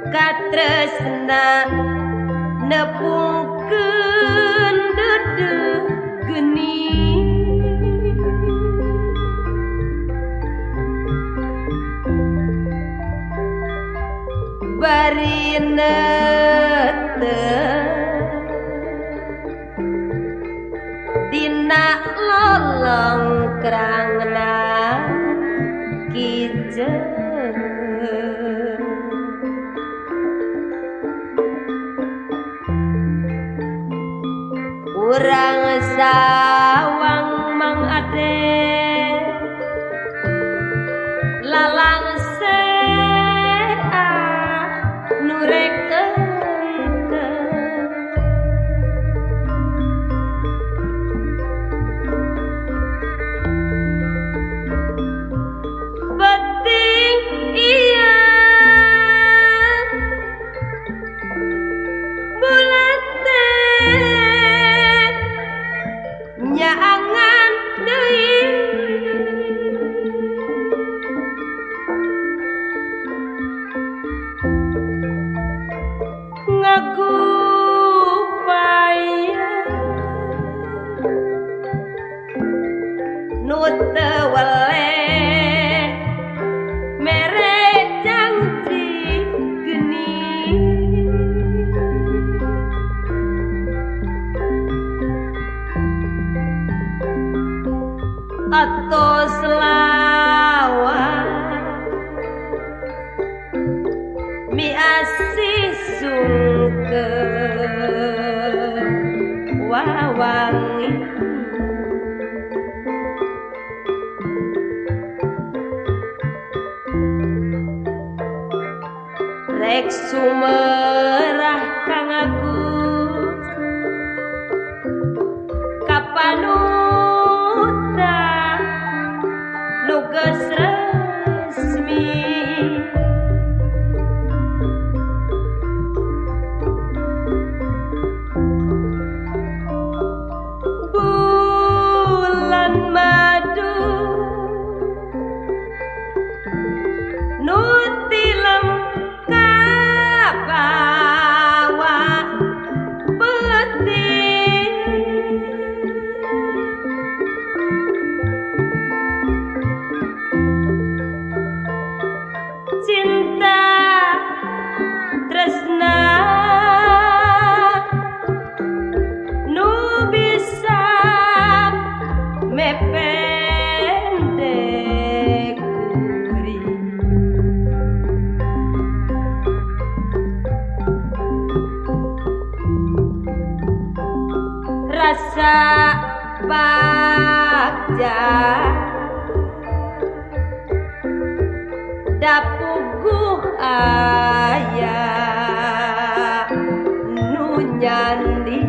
Katresna nepungkeun deudeuh geni bari netep dina lolongkrangna kiceun. Urang sawang Mang Ade lalangsea nu rek engkeun. Penting ieu bulan teh nyaangan deui ngagupaya nu teu weleh mere janji geni. Atos lawan mi asih sungkeun wawangi rek sumerah Kang Agus kapanutan nu geus resmi. Bulan madu nu tilem kabawa peuting cinta tresna nu bisa mependek kuring. Rasa bagja dapuguh aya nu nyandi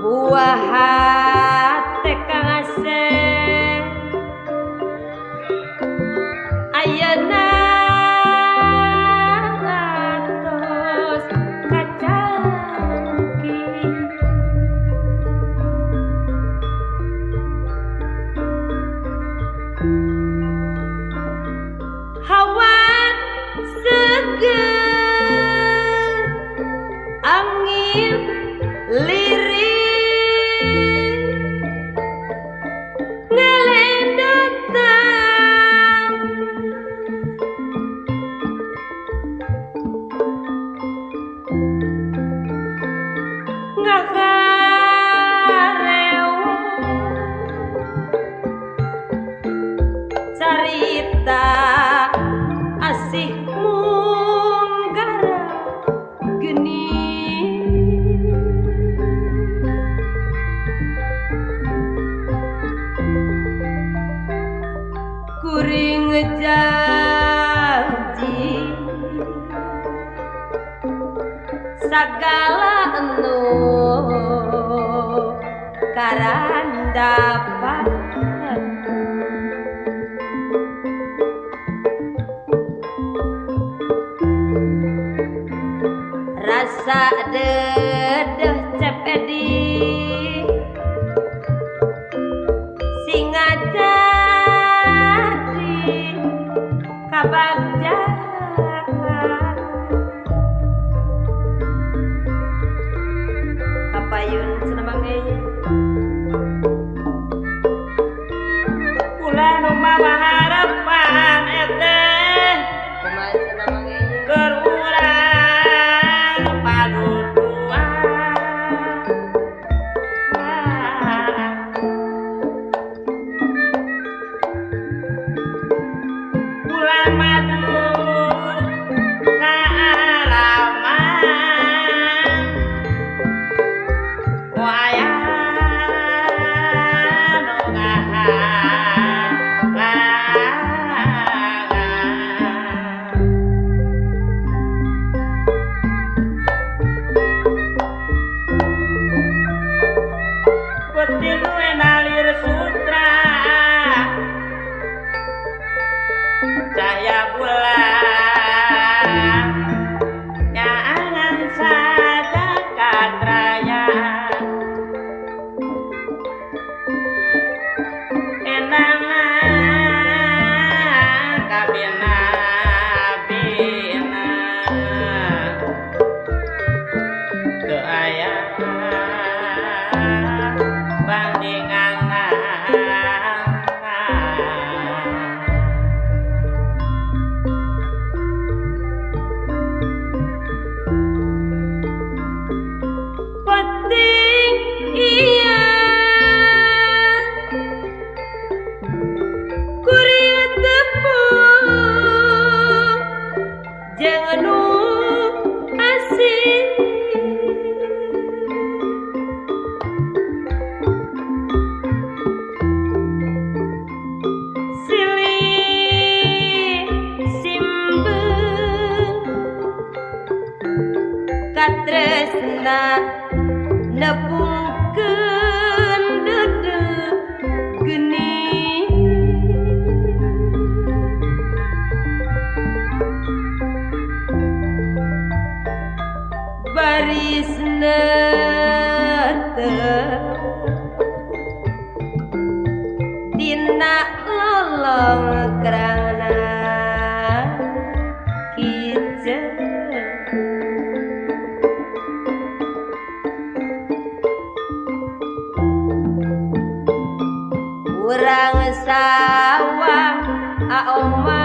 buah hate Kang Asep ayeuna atos kacangki. Hawa seger angin lirik ngeledotan ngakarewo carita asih munggara geni. Kuring janji sagala anu karandapan rasa dedeh Cep Edi Sing jadi kabagjaan kapayun cenah Mang Eye Kula nu mamaharepan eteh kumaha cenah Mang Eye keur urang paduduan. Kula madu kaalaman waya nu ngahalangan. Penting we nalir sutra cahaya bulan nyaangan saja katraya enana kabina bina teu aya bandinganna. Penting iya kuring tepung jeung nu asih silih simbeuh katresna nepungkeun deudeuh geni barisna teu dina lolongkrangna kiceuk. Urang sawah aoma